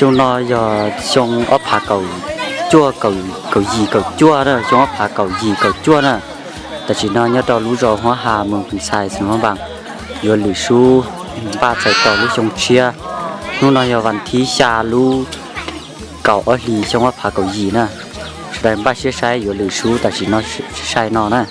Xyoo no yog xyoo ob phav kaum cuaj, kaum yim kaum cuaj na, xyoo ob phav kaum yim kaum cuaj na. Tam sim no nyob rau lub zos Huab Has, moos Phoos Xais, xeev Luam Npas, yuav lwm sub npaj txais tos lub xyoo tshiab. Hnub no yog vas thib xya lub kaum ob hlis xyoo ob phav kaum yim na. Sawv daws npaj siab saib yuav lwm sub tam sim no, sai no na.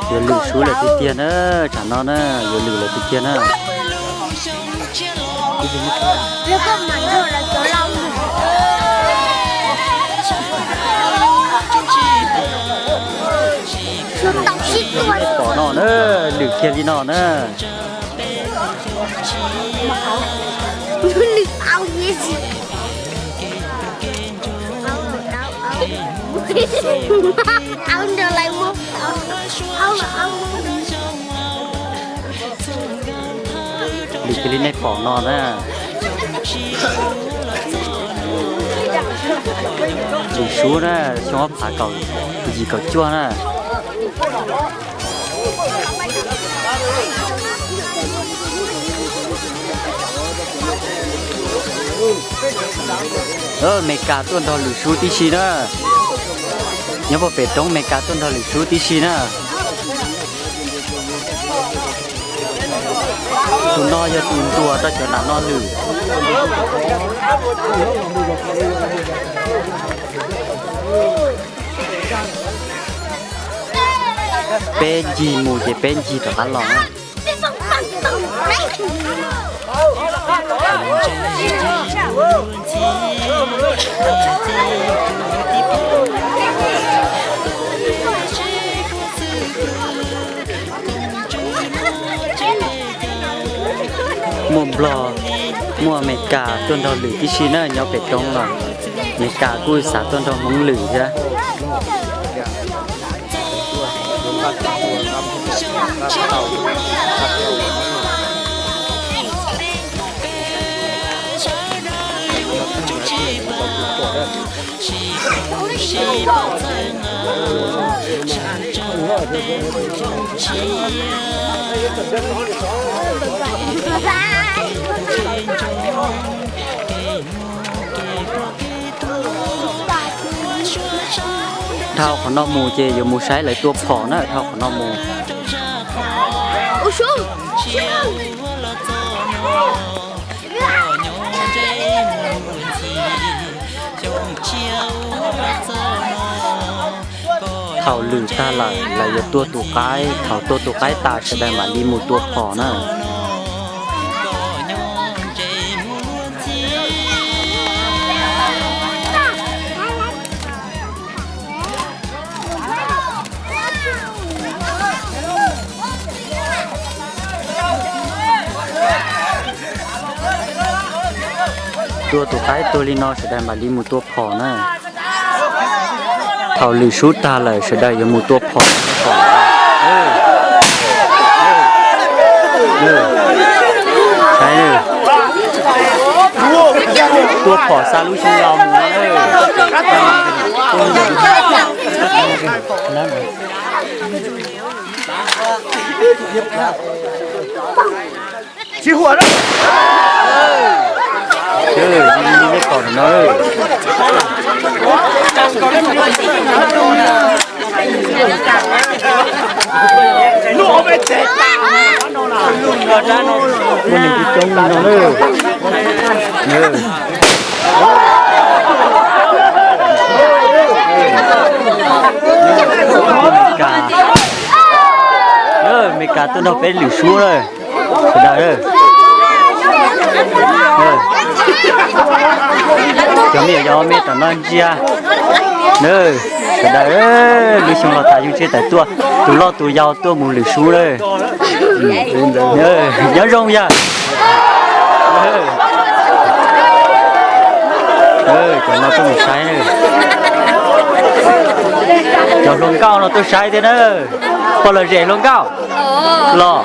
Yuav lwm sub lawm tiag tiag na, tsam no na, yuav lwm lawm tiag tiag na. Pom no na, lwm kiag li no na. Lwm kiag li nej pom no na. Lwm sub na, xyoo ob phav kaum yim kaum cuaj na. Mes Kas tuaj nrog lwm sub tib si na. Nyob puag pem roob Mes Kas tuaj nrog lwm sub tib si na. Tus no yog tus ntuas rau cov nram no lwm. Peb ncig mus ces peb ncig rov qab los. Muaj Nplog, muaj Mes Kas tuaj nrog lwm tib si na, nyob pem roob los Mes Kas kuj xav tuaj nrog Hmoob lwm thiab. Dhau qhov no mus ces yuav mus saib lawv tua phom na, dhau qhov no mus. Thaum lwm tag lawm, lawv yuav tua tus qaib, thaum tua tus qaib tas sawv daws mam li mus tua phom na. Tua tus qaib tuag li no sawv daws mam li mus tua phom na. Thaum lwm sub tag lawm sawv daws yuav mus tua phom. Tua phom xa lub xyoo laus mus. Tsis huam na. Muaj neeg coob coob no na. Mes Kas, Mes Kas tuaj nrog peb lwm sub na. Sawv daws, cov me nyuam yaus me tom no ntsia. Sawv daws, lub xyoo los tas xyoo tshiab tawm tuaj, tus loj tus yau tuaj mus lwm sub na. Nyob zoo yog. Cov no tuaj mus saib na. Cov hluas nkauj no tuaj saib thiab na. Pog los zem hluas nkauj los.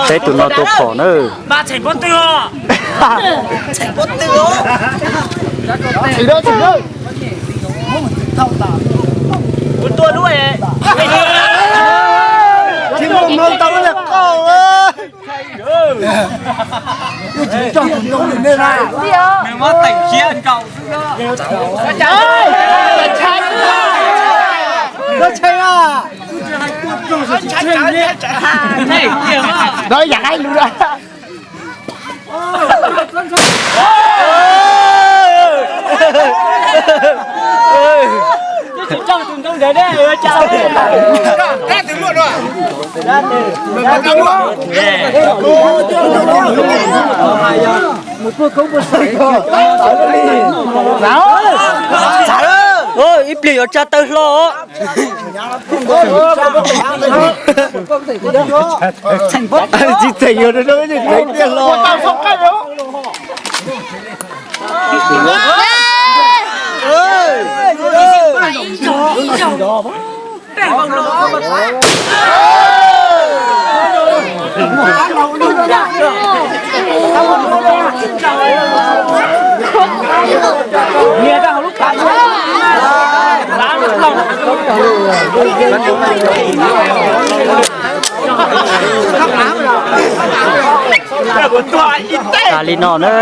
Saib tus no tua phom na. Đó, yam hais lus da. Ib pliag yuav tsa taw hlo. Tsis txheem yuav rau rau ib tug tiag los. Tas li no na.